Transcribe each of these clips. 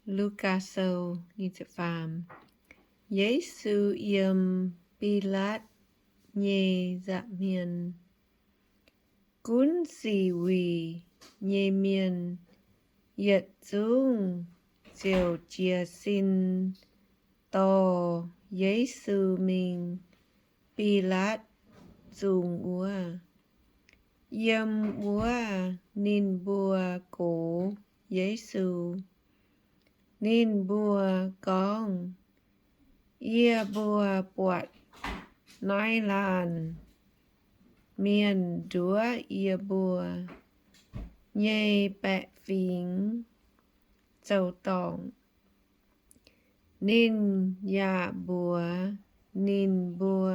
Lugaa Sou. Yesu yiem Bilaatv nyei nza'hmien. Gunv sic wuic nyei mienh yietc zungv ziouc jiez sin dorh Yesu mingh Bilaatv zungh wuov. Yiem wuov ninh mbuo gox Yesu. Ninh mbuo gorngv, Yie mbuo buatc naaiv laanh mienh nduov yie mbuo nyei baeqc fingx zoux dorngc. Ninh yaac mbuox ninh mbuo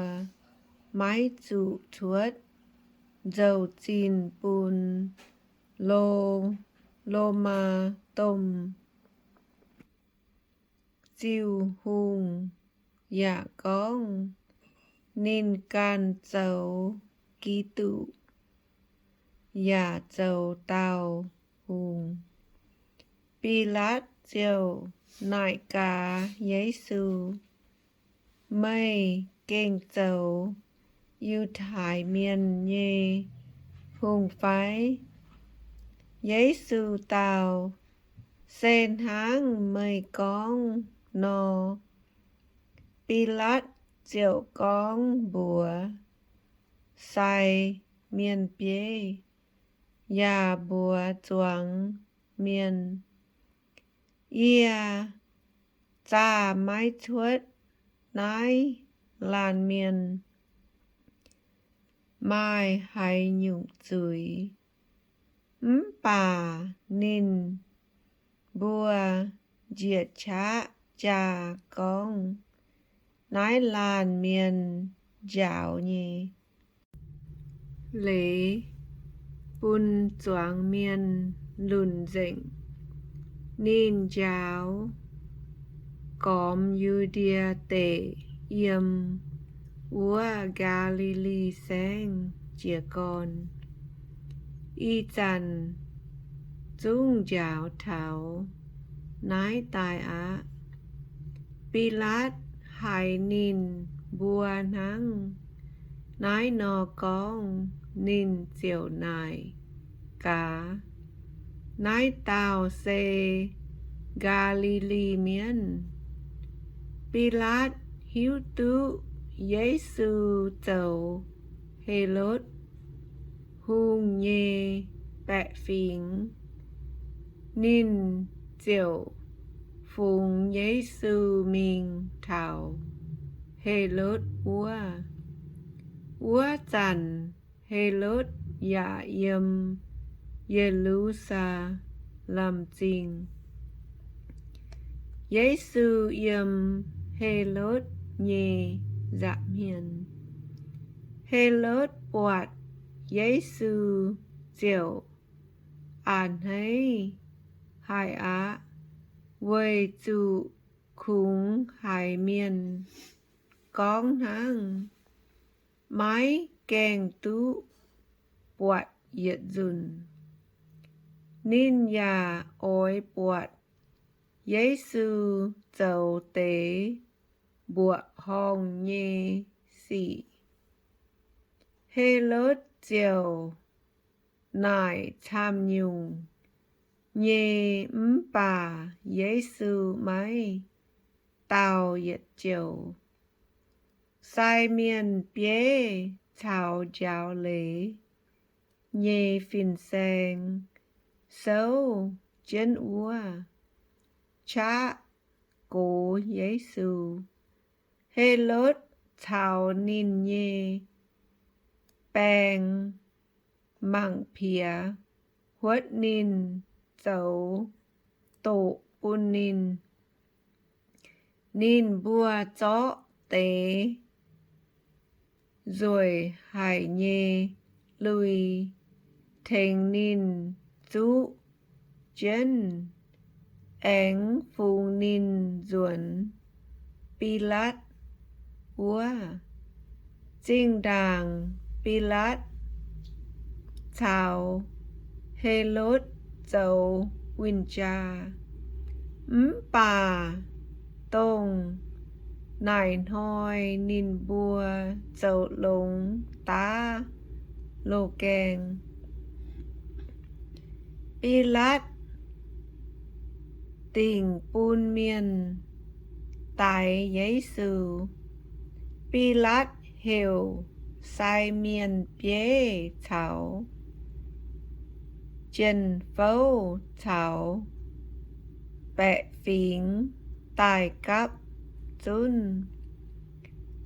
maiv zuqc cuotv nzou-zinh bun Lo- Lomaa Domh Ziuh Hungh, yaac gorngv ninh ganh zoux Giduc yaac zoux dauh hungh. Bilaatv ziouc naaic gaax Yesu, Meih gengh zoux Yiutai Mienh nyei hungh fai? Yesu dau, Se hnangv meih gorngv nor. Bilaatv ziouc gorngv mbuox sai mienh bieiv yaac mbuox zuangx mienh, Yie zaah maiv cuotv naaiv laanh mienh maaih haaix nyungc zuiz. Mv baac ninh mbuo njiec qaqv jaa gorngv, Naaiv laanh mienh njaaux nyei leiz bun zuangx mienh lunc nzengc. Ninh njaaux gormx Yu^ndie Deic yiem wuov Gaa^li^li Saengv jiez gorn. Ih zanc zungv njaaux taux naaiv daaih aqv. Bilaatv haiz ninh mbuo hnangv naaiv nor gorngv, ninh ziouc naaic gaax, Naaiv dauh se Gaa^li^li Mienh? Bilaatv hiuv duqv Yesu zoux Helotv Hungh nyei baeqc fingx. Ninh ziouc fungx Yesu mingh taux Helotv wuov. Wuov zanc Helotv yaac yiem Ye^lu^saa^lem Zingh. Yesu yiem Helotv nyei nza'hmien. Helotv buatc Yesu ziouc a'hneiv haic aqv, weic zuqc kungx haiz mienh gorngv hnangv, maiv gaengh duqv buatc yietc nzunc. Ninh yaac oix buatc Yesu zoux deix mbuoqc horngh nyei sic. Helotv ziouc naaic camv-nyungc nyei, mv baac Yesu maiv dau yietc joux. Sai mienh bieiv caux njaaux leiz nyei fin-saeng souv jienv wuov, qaqv gox Yesu. Helotv caux ninh nyei baeng mangc piex huotv ninh, zoux doqc bun ninh. Ninh mbuo zorqv deix nzueic haic nyei lui tengx ninh zuqv jienv, aengx fungx ninh nzuonx Bilaatv wuov. Zinh ndaangc Bilaatv caux Helotv zoux win-jaa, Mv baac dongh naaic hnoi ninh mbuo zoux longx daav loz-gaeng. Bilaatv dingc bun mienh daix Yesu. Bilaatv heuc sai mienh bieiv caux jien-fouv caux baeqc fingx daaih gapv zunv,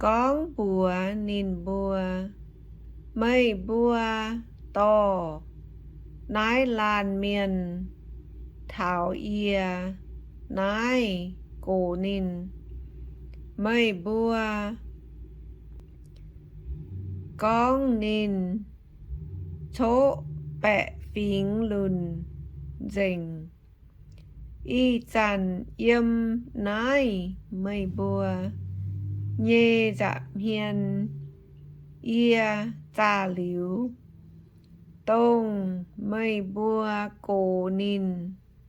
gorngv mbuox ninh mbuo, Meih mbuo dorh naaiv laanh mienh taux yie naaiv gox ninh. Meih mbuo gorngv ninh coqv baeqc fingx lunc nzengc. Ih zanc yiem naaiv meih mbuo nyei nza'hmien yie zaah liuz, dongh meih mbuo gox ninh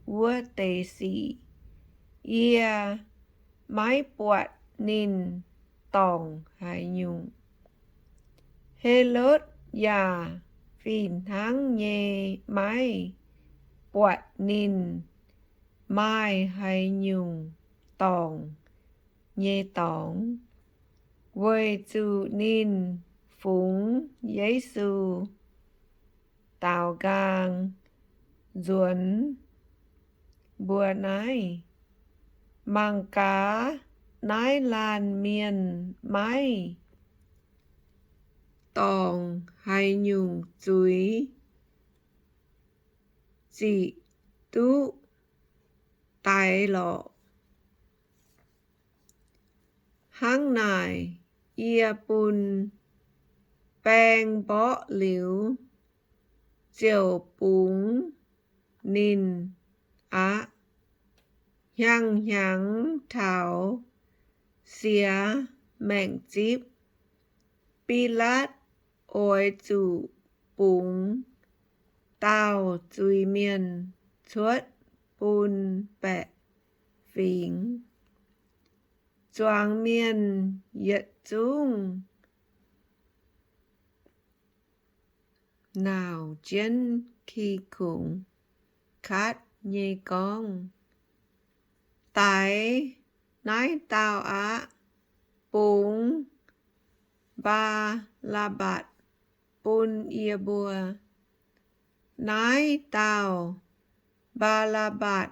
wuov deix sic, yie maiv buatc ninh dorngc haaix nyungc. Helotv yaac fih hnangv nyei maiv buatc ninh maaih haaix nyungc dorngc nyei dorngx, weic zuqc ninh fungx Yesu daaux nqaang nzuonx mbuo naaiv. Mangc gaax, naaiv laanh mienh maiv dorngc haaix nyungc zuiz ziqc duqv daix lorqc. Hnangv naaic, yie bun baeng mborqv liuz, ziouc bungx ninh aqv. Hnyangx-hnyangx taux siex maengc zipv, Bilaatv oix zuqc bungx dauh zuiz-mienh cuotv bun baeqc fingx. Zuangx mienh yietc zungv nauc jienv Ki Kungx Kaatv nyei gorngv, Daix naaiv dauh aqv. Bungx Mbaa^laa^mbatc bun yie mbuo. Naaiv dauh Mbaa^laa^mbatc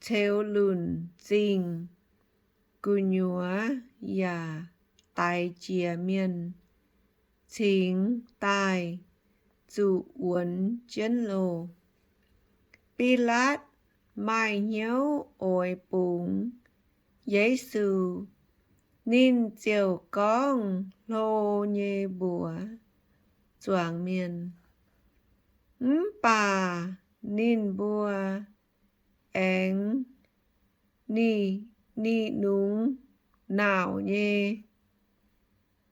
ceux lunc zingh gu'nyuoz yaac daix jiex mienh cingx daaih zuqc wuonx jienv loh. Bilaatv maaih hnyouv oix bungx Yesu, ninh ziouc gorngv hlo nyei mbuox zuangx mienh. Mv baac ninh mbuo aengx ni-nungx nauc nyei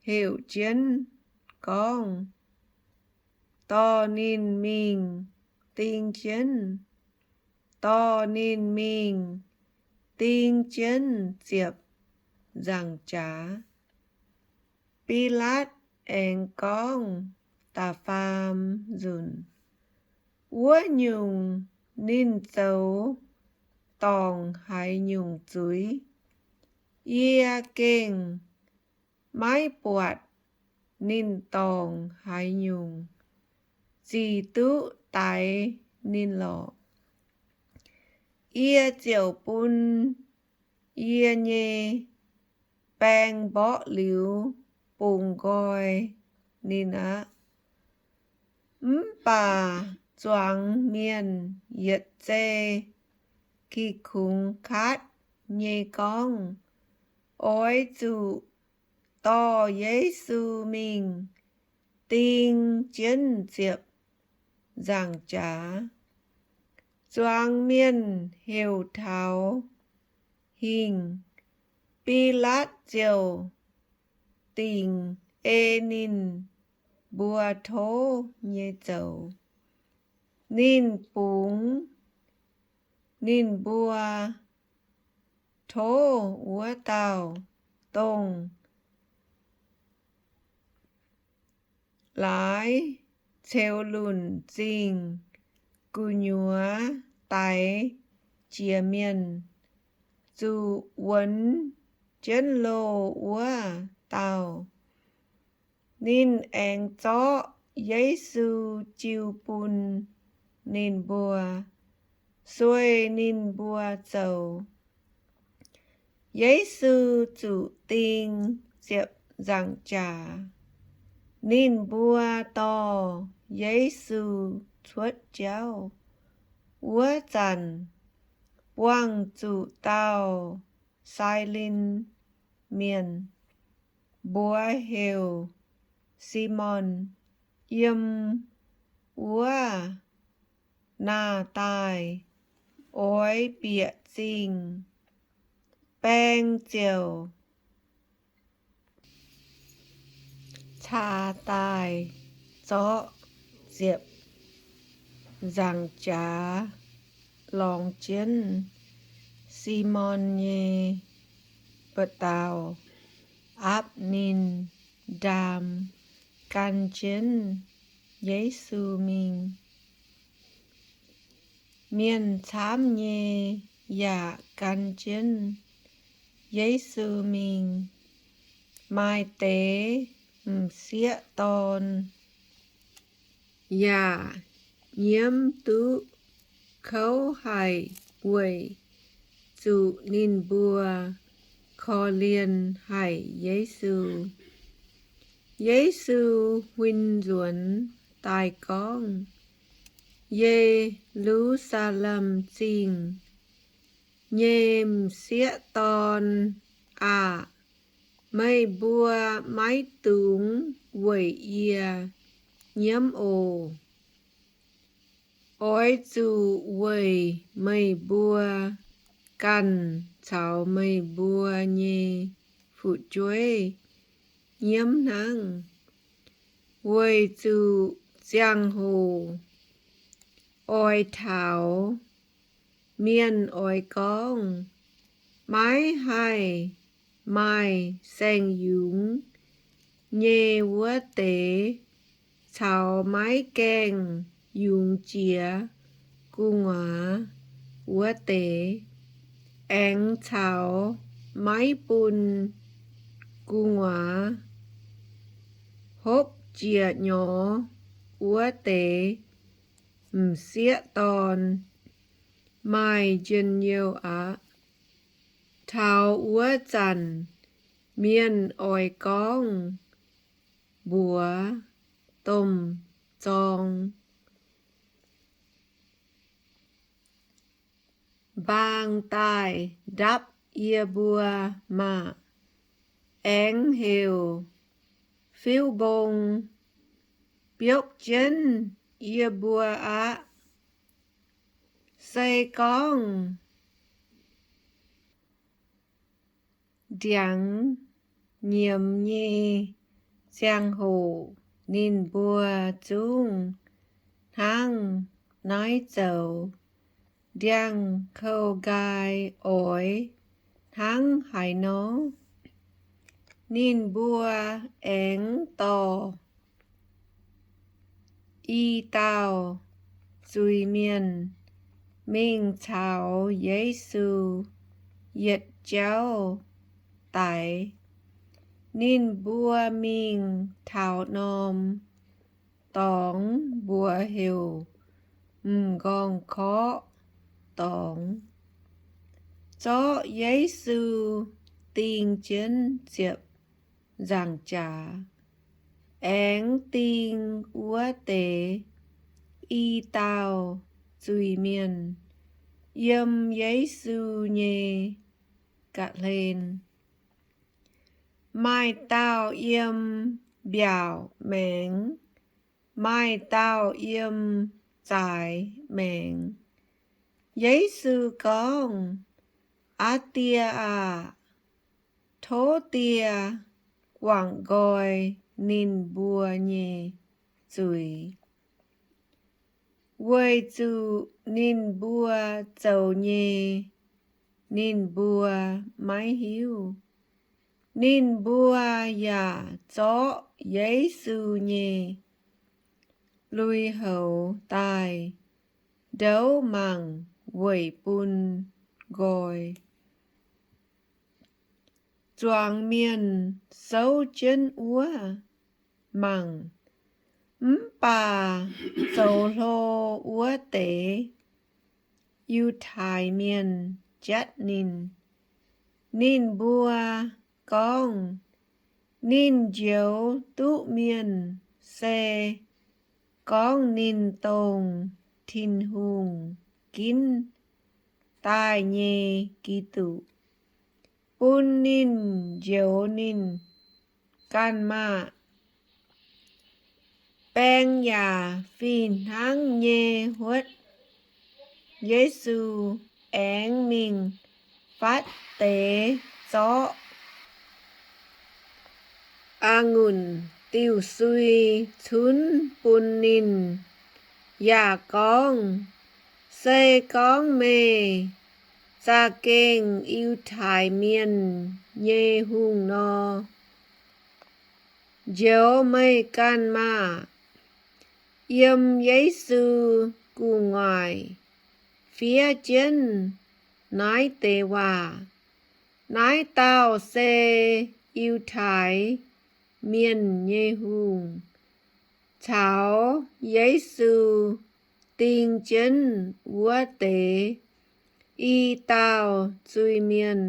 heuc jienv gorngv, Dorh ninh mingh ding jienv. Dorh ninh mingh ding jienv ziepc nzaangc jaax. Bilaatv aengx gorngv da'faam nzunc, Wuov nyungc ninh zoux dorngc haaix nyungc zuiz, yie gengh maiv buatc ninh dorngc haaix nyungc zic duqv daix ninh lorqc. Yie ziouc bun yie nyei baeng mborqv liuz bungx nqoi ninh aqv. Mv baac zuangx mienh yietc zei Ki Kungx Kaatv nyei gorngv, Oix zuqc dorh Yesu mingh ding jienv ziepc nzaangc jaax. Zuangx mienh heuc taux hingh, Bilaatv ziouc dingc ei ninh mbuo tov nyei zoux. Ninh bungx Ninh mbuo tov wuov dauh dongh laaix ceux lunc zingh gu'nyuoz daix jiex mienh zuqc wuonx jienv loh wuov dauh. Ninh aengx zorqv Yesu jiu bun ninh mbuo, sueih ninh mbuo zoux. Yesu zuqc ding ziepc nzaangc jaax. Ninh mbuo dorh Yesu cuotv jauv wuov zanc, buangh zuqc dauh Sairin Mienh, mbuox heuc Simon, yiem wuov naah daaih oix bieqc zingh. Baeng ziouc caa daaih zorqv ziepc nzaangc jaax lorngx jienv Simon nyei buoz-dauh, aapv ninh ndaam gan jienv Yesu mingh. Mienh camv nyei yaac gan jienv Yesu mingh. Maaih deix m'sieqv dorn yaac nyiemv duqv kouv haic weic zuqc ninh mbuo korv-lienh haic Yesu. Yesu huin nzuonx daaih gorngv, Ye^lu^saa^lem Zingh nyei m'sieqv dorn aah! Meih mbuo maiv dungx weic yie nyiemv oc. Oix zuqc weic meih mbuo ganh caux meih mbuo nyei fu'jueiv nyiemv hnangv. Weic zuqc ziangh hoc oix taux, mienh oix gorngv, Maiv haih maaih saeng-yungz nyei wuov deix caux maiv gaengh yungz jiex gu'nguaaz wuov deix, aengx caux maiv bun gu'nguaaz hopv jiex nyorx wuov deix m'sieqv dorn maaih njien-youh aqv. Taux wuov zanc mienh oix gorngv mbuox domh zorng, Mbaang daaih ndapv yie mbuo maah! Aengx heuc fiuv-mbong biopv jienv yie mbuo aqv. Se gorngv ndiangx nyiemz nyei ziangh hoc ninh mbuo zungv hnangv naaiv zoux, ndiangx-koux-nqaai oix hnangv haaix nor? Ninh mbuo aengx dorh i dauh zuiz-mienh mingh caux Yesu yietc jauv daix. Ninh mbuo mingh taux norm dorngx mbuox heuc M'nqorngv-korqv Dorngx, zorqv Yesu ding jienv ziepc nzaangc jaax, aengx ding wuov deix i dauh zuiz-mienh yiem Yesu nyei ga'hlen. Maaih dauh yiem mbiaauc maengx, maaih dauh yiem zaaix maengx. Yesu gorngv, Aa Die aah! Tov Die guangc nqoi ninh mbuo nyei zuiz. weic zuqc ninh mbuo zoux nyei ninh mbuo maiv hiuv. Ninh mbuo yaac zorqv Yesu nyei lui-houx daaih ndouv mangc weic bun nqoi. Zuangx mienh souv jienv wuov mangc, mv baac zoux hlo wuov deix Yiutai Mienh jatv ninh. Ninh mbuo gorngv, Ninh njoux duqv mienh se gorngv ninh dongh Tin-Hungh ginv daaih nyei Giduc, bun ninh njoux ninh ganh maah! Baeng yaac fih hnangv nyei huotv, Yesu aengx mingh fatv deix zorqv a'ngunc diuh sui cunv bun ninh, yaac gorngv, Se gorngv meih za'gengh Yiutai Mienh nyei Hungh nor, njoux meih ganh maah! Yiem Yesu gu'nguaaic fiev jienv naaiv deix waac, Naaiv dauh se Yiutai Mienh nyei Hungh, caux Yesu ding jienv wuov deix i dauh zuiz-mienh.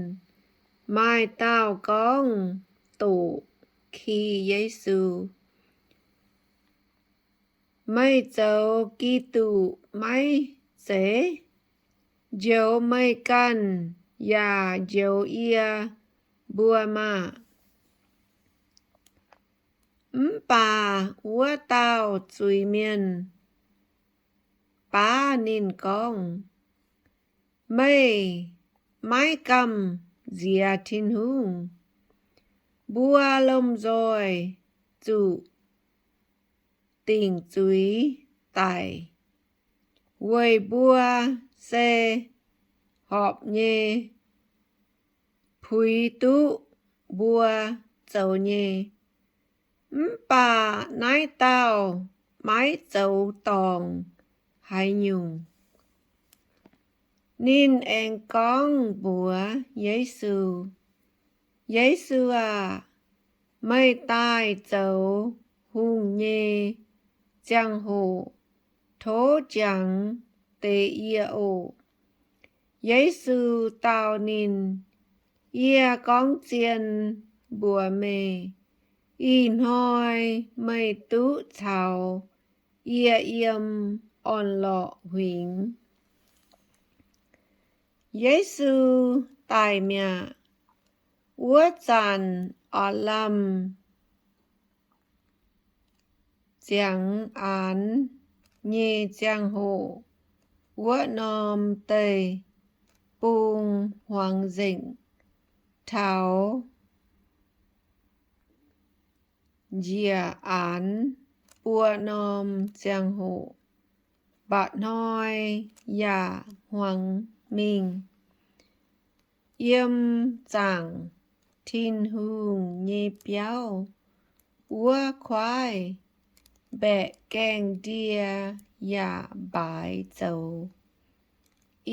Maaih dauh gorngv doqc ki Yesu, Meih zoux Giduc maiv zeiz? Njoux meih ganh yaac njoux yie mbuo maah! Mv baac wuov dauh zuiz-mienh baav ninh gorngv, Meih maiv gamh nziex Tin-Hungh. Mbuo lomh nzoih zuqc dingc zuiz daic, weic mbuo se horpc nyei, puix duqv mbuo zoux nyei. Mv baac naaiv dauh maiv zoux dorngc haaix nyungc. Ninh aengx gorngv mbuox Yesu, Yesu aah! Meih daaih zoux hungh nyei ziangh hoc tov jangx deix yie oc. Yesu dau ninh, Yie gorngv zien mbuox meih, ih hnoi meih duqv caux yie yiem orn-lorqc huingx. Yesu daic mi'aqv. Wuov zanc orqc lamh ziangx aanx nyei ziangh hoc, wuov norm deic-bung hmuangx nzengc taux njiec aanx buo norm ziangh hoc, mba'hnoi yaac hmuangx mingh. Yiem zaangc Tin-Hungh nyei biauv wuov kuaaiv mbaeqc gaengh ndie yaac mbaaix zoux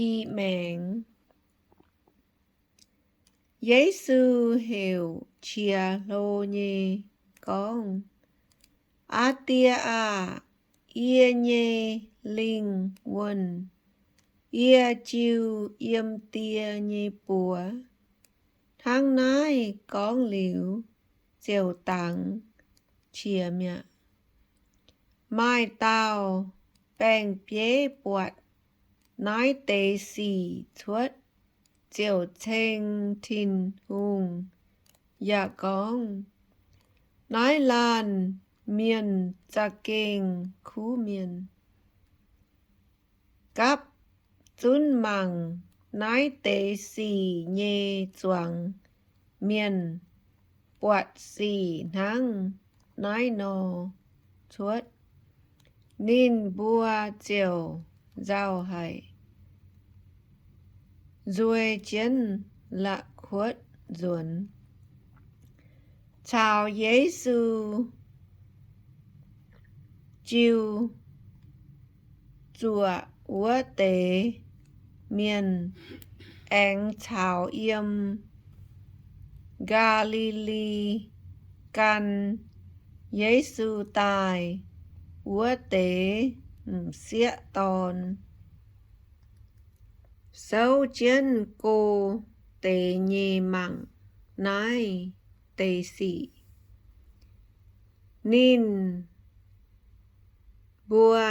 i maengx. Yesu heuc qiex hlo nyei gorngv, Aa Die aah! Yie nyei lingh wuonh yie jiu yiem Die nyei buoz. Hnangv naaiv gorngv liuz, ziouc dangx qiex mi'aqv. Maaih dauh baeng-bieiv buatc naaiv deix sic cuotv, ziouc ceng Tin-Hungh yaac gorngv, Naaiv laanh mienh za'gengh kuv mienh. Gapv zunv mangc naaiv deix sic nyei zuangx mienh buatc sic hnangv naaiv nor cuotv. Ninh mbuo ziouc nzauh haic, nzuei jienv la'kuotv nzuonx, caux Yesu jiu zuoqc wuov deix mienh, aengx caux yiem Gaa^li^li gan Yesu daaih wuov deix m'sieqv dorn, souv jienv go deix nyei mangc naaiv deix sic. Ninh mbuo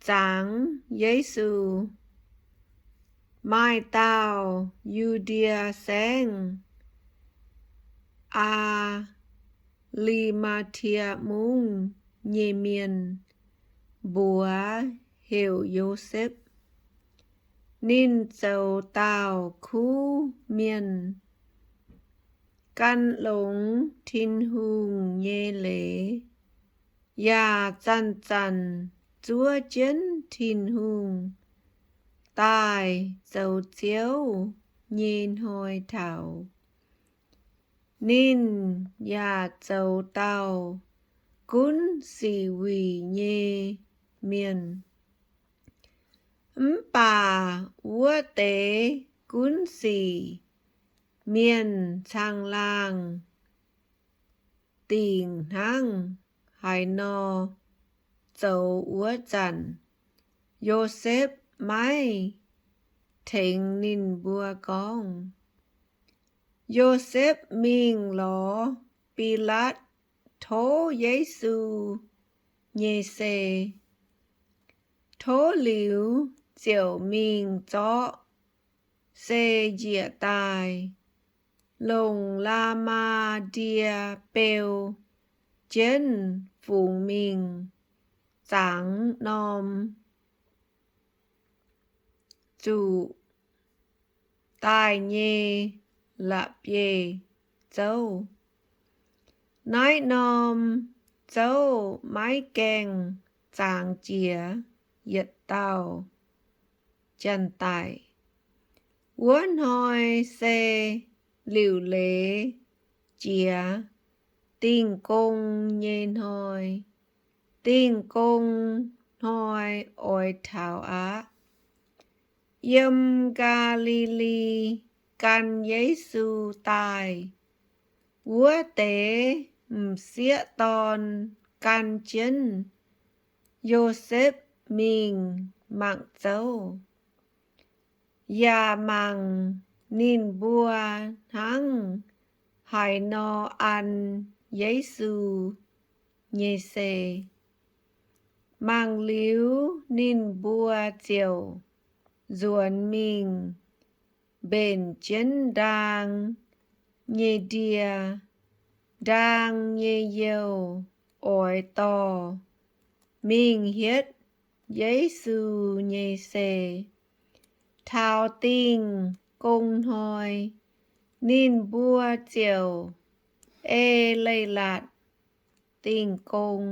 zangx Yesu, maaih dauh Yu^ndie Saengv, Aa^li^maa^tie Mungv nyei mienh, mbuox heuc Yosepv. Ninh zoux dauh kuv mienh, gan longx Tin-Hungh nyei leiz, yaac zanc-zanc zuov jienv Tin-Hungh daaih zoux Ziouv nyei hnoi taux. Ninh yaac zoux dauh gunv sic wuic nyei mienh. Mv baac wuov deix gunv sic mienh caangh laangh dingc hnangv haaix nor zoux wuov zanc, Yosepv maiv tengx ninh mbuo gorngv. Yosepv mingh lorz Bilaatv tov Yesu nyei sei. Tov liuz ziouc mingh zorqv sei njiec daaih, longc la'maah ndie beu jienv fungx mingh zangx norm zuqc daaih nyei la'bieiv-zouv. Naaiv norm zouv maiv gaengh zangx jiex yietc dauh janx-daic. Wuov hnoi se liuc leiz jiex Dingh Gong nyei hnoi. Dingh Gong hnoi oix taux aqv. Yiem Gaa^li^li gan Yesu daaih wuov deix m'sieqv dorn gan jienv Yosepv mingh mangc zouv, yaac mangc ninh mbuo hnangv haaix nor an Yesu nyei sei. Mangc liuz ninh mbuo ziouc nzuonx mingh mbenc jienv ndaang nyei ndie. Ndaang nyei youh oix dorh mingh hietv Yesu nyei sei. Taux Dingh Gong hnoi, ninh mbuo ziouc ei leiz-latc Dingh Gong.